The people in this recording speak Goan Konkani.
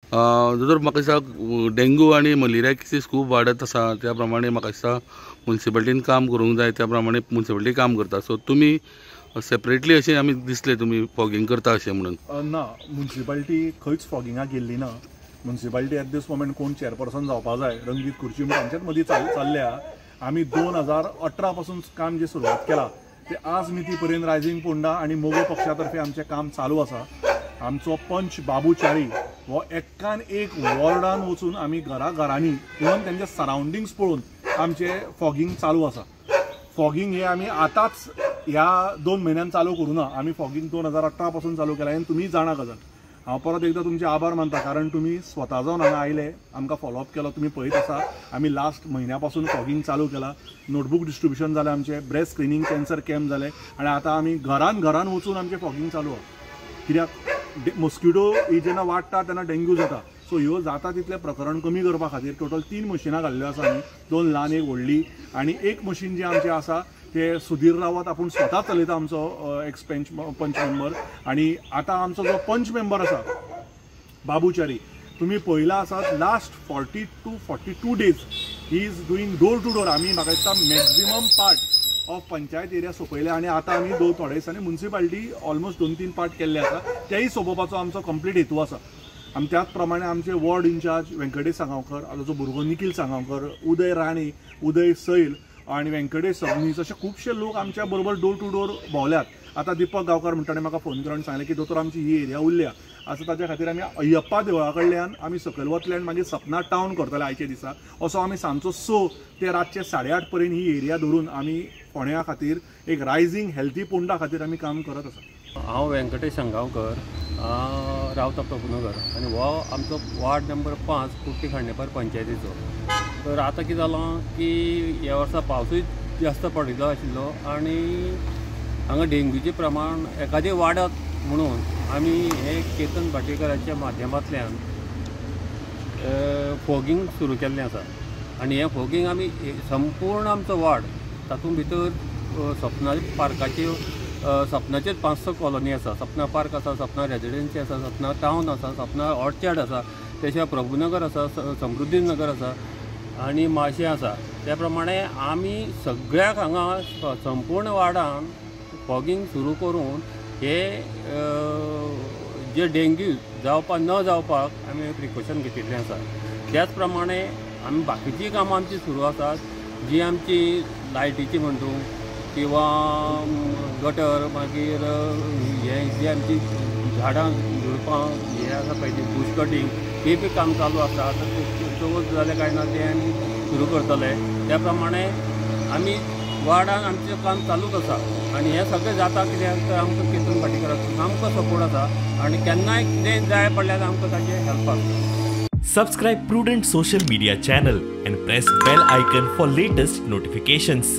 दोतोर, म्हाका दिसता डेंगू आनी मलेरिया केसीस खूब वाडत आसा, त्या प्रमाणे म्हाका दिसता मुन्सिपालिटीन काम करूंक जाय, त्या प्रमाणे मुन्सिपालिटी काम करता. सो तुमी सेपरेटली अशें आमी दिसलें तुमी फॉगींग करता अशें म्हणून? ना, मुन्सिपालिटी खंयच फॉगिंगाक गेल्ली ना. मुन्सिपालिटी एट these moment कोण चेअरपर्सन जावपा जाय, रंगीत खुर्ची म्हूण आमच्याच मदीं चल्ल्या. आमी 2018 पासून काम जे सुरवात केला ते आज मिती पर्यंत रायझींग पोंडा आनी मगो पक्षा तर्फे आमचें काम चालू आसा. आमचो पंच बाबू च्यारी हो एकान एक वॉर्डान वचून आमी घरा घरांनी इवन तेंचे सरावंडिंग्स पळोवन आमचें फॉगींग चालू आसा. फॉगींग हे आमी आतांच ह्या 2 म्हयन्यान चालू करूं ना, आमी फॉगींग 2018 पासून चालू केला आनी तुमी जाणा गजाल. हांव परत एकदां तुमचे आभार मानता, कारण तुमी स्वता जावन हांगा आयले, आमकां फॉलोअप केलो. तुमी पळयत आसा आमी लास्ट म्हयन्या पासून फॉगींग चालू केला. नोटबूक डिस्ट्रिब्युशन जालें आमचें, ब्रेस्ट स्क्रिनींग कॅन्सर कॅम्प जालें आनी आतां आमी घरान घरान वचून आमचें फॉगींग चालू आसा. कित्याक मॉस्किटो ही जेन्ना वाडटा तेन्ना डेंग्यू जाता. सो ह्यो जाता तितलें प्रकरण कमी करपा खातीर टोटल 3 मशिनां घाल्ल्यो आसा आमी, 2 ल्हान एक व्हडली आनी एक मशीन जें आमचें आसा ते सुधीर रावत आपूण स्वता चलयता, आमचो एक्स पंच मेंबर. आनी आतां आमचो जो पंच मेंबर आसा बाबू च्यारी, तुमी पळयला आसात last 40 to 42 days he is doing door to door. आमी म्हाका दिसता maximum part of panchayat area सोंपयले आनी आतां आमी थोडे दिसांनी मुन्सिपालिटी ऑलमोस्ट 2-3 पार्ट केल्ले आसा, तेय सोंपोवपाचो आमचो कंप्लीट हेतू आसा. आनी त्याच प्रमाणे आमचे वॉर्ड इन्चार्ज व्यंकटेश सांगांवकर, ताचो भुरगो निखील सांगांवकर, उदय राणे, उदय सैल आनी व्यंकटेश सबनीस अशे खुबशे लोक आमच्या बरोबर डोर टू डोर भोंवल्यात. आतां दीपक गांवकार म्हणटा ताणें म्हाका फोन करून सांगलें की दोतोर आमची ही एरिया उरल्या आसा, ताच्या खातीर आमी अय्यप्पा देवळा कडल्यान आमी सकयल वतले आनी मागीर सपना टावन करतले आयच्या दिसा. असो आमी सांजचो 6 ते रातचे 8:30 पर्यंत ही एरिया धरून आमी फोंड्या खातीर एक रायझींग हेल्थी पोंडा खातीर आमी काम करत आसा. हांव व्यंकटेश सांगांवकर, रावता प्रभुनगर आनी हो आमचो वार्ड नंबर 5 कुट्टी खांडेपार पंचायतीचो. तर आतां कितें जालां की ह्या वर्सा पावसूय जास्त पडिल्लो आशिल्लो आनी हांगा डेंग्यूचें प्रमाण एकादें वाडत म्हणून आमी हे केतन भाटीकराच्या माध्यमांतल्यान फोगिंग सुरू केल्लें आसा. आनी हें फोगिंग आमी संपूर्ण आमचो वार्ड, तातूंत भितर सपना पार्काच्यो, सपनाचेर 500 कॉलनी आसा, सपना पार्क आसा, सपना रेजिडेन्सी आसा, सपना टावन आसा, सपना ऑर्चर्ड आसा, तेशिवाय प्रभुनगर आसा, समृद्धी नगर आसा आनी माशें आसा. त्या प्रमाणे आमी सगळ्याक हांगा संपूर्ण वार्डान फॉगींग सुरू करून हे जे डेंग्यू जावपाक न जावपाक आमी प्रिकॉशन घेतिल्लें आसा. त्याच प्रमाणे आमी बाकीचीं कामां आमची सुरू आसात, जी आमची लायटीची म्हणटू किंवा गटर, मागीर हे जी आमची झाडां झुडपां हे आसा पळय ती बुश कटींग, ती बी काम चालू आसा. आतां चवथ जालें काय ना तें आमी सुरू करतले. त्या प्रमाणे आमी वार्डान आमचें काम चालूच आसा आनी हें सगळें जाता कित्याक तर आमकां केतन भाटीकराचो सामको सपोर्ट आसा आनी केन्नाय कितें जाय पडल्यार आमकां ताचें हेल्प आसता. Subscribe Prudent social media channel and press bell icon for latest notifications.